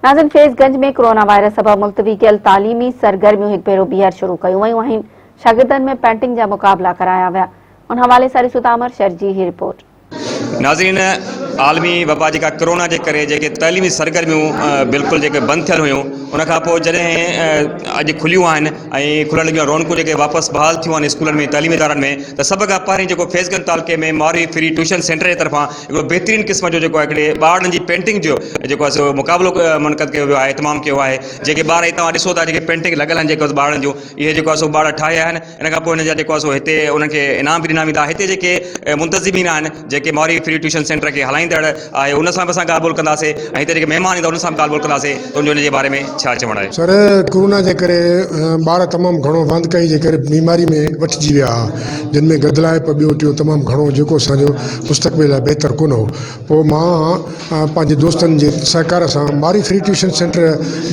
ناظرين Faiz Ganj ۾ corona virus سبب ملتوي ڪيل تعليمي سرگرميون هڪ ڀيرو ٻيهر شروع ڪيون ويون آهن، شاگردن ۾ پينٽنگ جا مقابلا ڪرايا ويا، ان حوالي سان ڏسو ته امر شر جي هي رپورٽ. ناظرين عالمي وبا جيڪا ڪرونا جي ڪري جيڪي تعليمي سرگرميون بلڪل جيڪي بند ٿيل هيون ان کان پوء جڏهن اڄ کليون آهن ۽ کلڻ لڳيون رونقون جيڪي واپس بحال ٿيون آهن اسڪولن ۾ تعليمي ادارن ۾ ته سڀ کان پهرين جيڪو فيض گنج تعلقي ۾ مارئي فري ٽيوشن سينٽر جي طرفان هڪڙو بهترين قسم جو جيڪو آهي هڪڙي ٻارڙن جي پينٽنگ جو جيڪو آهي سو مقابلو منعقد ڪيو ويو آهي اهتمام ڪيو آهي جيڪي ٻار هي توهان ڏسو ٿا جيڪي پينٽنگ لڳل آهن جيڪو ٻارڙن جون اهي جيڪو آهي سو ٻار ٺاهيا آهن ان کان پوء هن جا جيڪو آهي سو هتي انهن کي انعام به ڏنا ويندا هتي جيڪي منتظمين آهن جيڪي مارئي فري ٽيوشن سينٽر کي هلائيندڙ آهي ان سان به اسان ڳالهه ٻولهه ڪنداسين ۽ هتي جيڪي مهمان ايندا انهن سان به ڳالهه ٻولهه ڪنداسين ته ان جو ان جي باري ۾ ڇا چوڻ آهي. سر ڪورونا جي ڪري ٻار تمام گهڻو واندڪائي جي ڪري بيماري ۾ وٺجي ويا ها جن ۾ گدلائپ ٻيو ٽيون تمام گهڻو جيڪو اسان جو مستقبل لاء بهتر ڪونه هو پوء مان پنهنجي دوستن جي سهڪار سان مارئي فري ٽيوشن سينٽر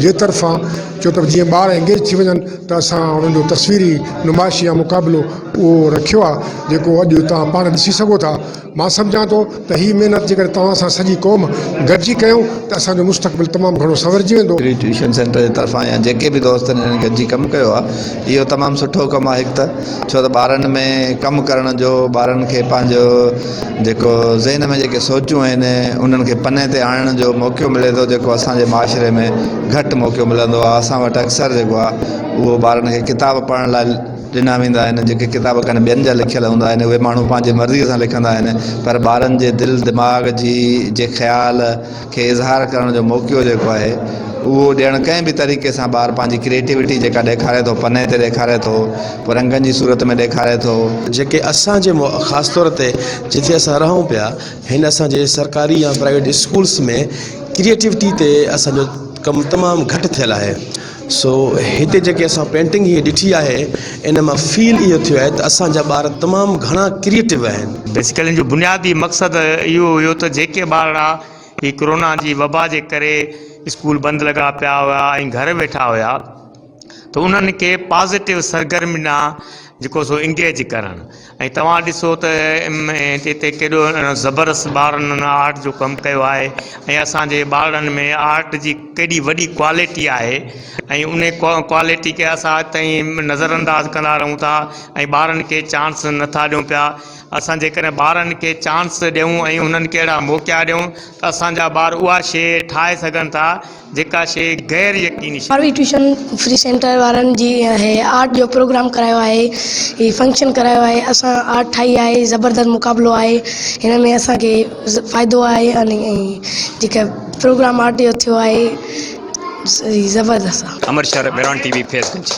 جي طرفان چيو ته جيئن ٻار انگيج ٿي وڃن ته اسان انهن جو تصويري نمائش يا مقابلو اهو رکيو آهي جيڪو اڄ توهان پاڻ ڏسي سگهو ٿا. مان سمجهان ٿو ته هي محنت جيڪڏهن توهان سان سڄي قوم گڏجي ڪيون ته اسان جو مستقبل تمام گهڻو سنورجي ويندو. فري ٽيوشن سينٽر جي طرفان يا جيڪي به دوستن هنن گڏجي ڪم ڪيو آهي اهو تمام سٺو ڪم آهي هڪ ته ڇو ته ٻارن ۾ ڪم ڪرڻ جو ٻارن کي پنهنجو جيڪو ذهن ۾ جيڪي سوچون آهن انهن کي پني تي آڻڻ جو موقعو ملي ٿو جيڪو اسان جي معاشري ۾ گهٽ موقعو ملندو آهي اسان وٽ اڪثر جيڪو آهي اهو ٻارن کي ڪتاب پڙهڻ لاء ڏنا ويندا آهن جيڪي ڪتاب ڪن ٻين جا لکيل هوندا آهن اهي ماڻهو پنهنجي مرضيء سان لکندا آهن پر ٻارن جي دل دماغ جي جي خيال کي اظهار ڪرڻ جو موقعو جيڪو آهي اهو ڏيڻ ڪنهن به طريقي سان ٻار پنهنجي ڪريٽيوٽي جيڪا ڏيکاري ٿو پني تي ڏيکاري ٿو پوء رنگن جي صورت ۾ ڏيکاري ٿو. جيڪي اسان جي خاص طور تي جتي اسان رهون پيا هن اسان جي سرڪاري يا پرائيويٽ اسڪولس ۾ ڪريٽيوٽي تي اسان جو ڪم تمام گهٽ ٿيل آهي سو هتي جيڪي اسان پينٽنگ هيء ڏٺي آهي ان مان فيل اهو ٿيو آهي ته اسان جا ٻار تمام گهڻا ڪريئيٽو آهن. بيسيڪلي ان جو بنيادي مقصد اهو هيو ته جيڪي ٻارڙا هي ڪرونا جي وبا جي ڪري اسڪول بند لڳا پيا هيا ۽ گهر ويٺا هيا ته انهن کي پازيٽو سرگرمي ڏانهن جيڪو سو انگيج ڪرڻ ۽ توهان ڏسو ته هتي ڪيڏو زبردست ٻارن آرٽ جو ڪم ڪيو آهي ۽ اسان جي ٻارڙن ۾ آرٽ جي ڪيڏي وڏي ڪوالٽي آهي ۽ ان ڪوالٽي کي اسان اڄ تائين نظر انداز ڪندا رهون ٿا ۽ ٻارن کي چانس نٿا ڏيون پيا اسان جيڪڏهن ٻارن کي چانس ڏيون ۽ انهن کي اهڙا موقعا ڏيون ته اسان جا ٻار اها شيء ٺاهي سگهن ٿا جيڪا شيء غير يقيني شيء. ماروي ٽيوشن فري سينٽر وارن جي هي آرٽ جو پروگرام ڪرايو آهي هي فنڪشن ڪرايو آهي اسان آرٽ ٺاهي آهي زبردست مقابلو آهي هن ۾ اسان کي فائدو آهي ۽ جيڪا پروگرام آرٽ جو ٿيو آهي زبردست آهي. امر شھر، ميران ٽي وي، فيض گنج.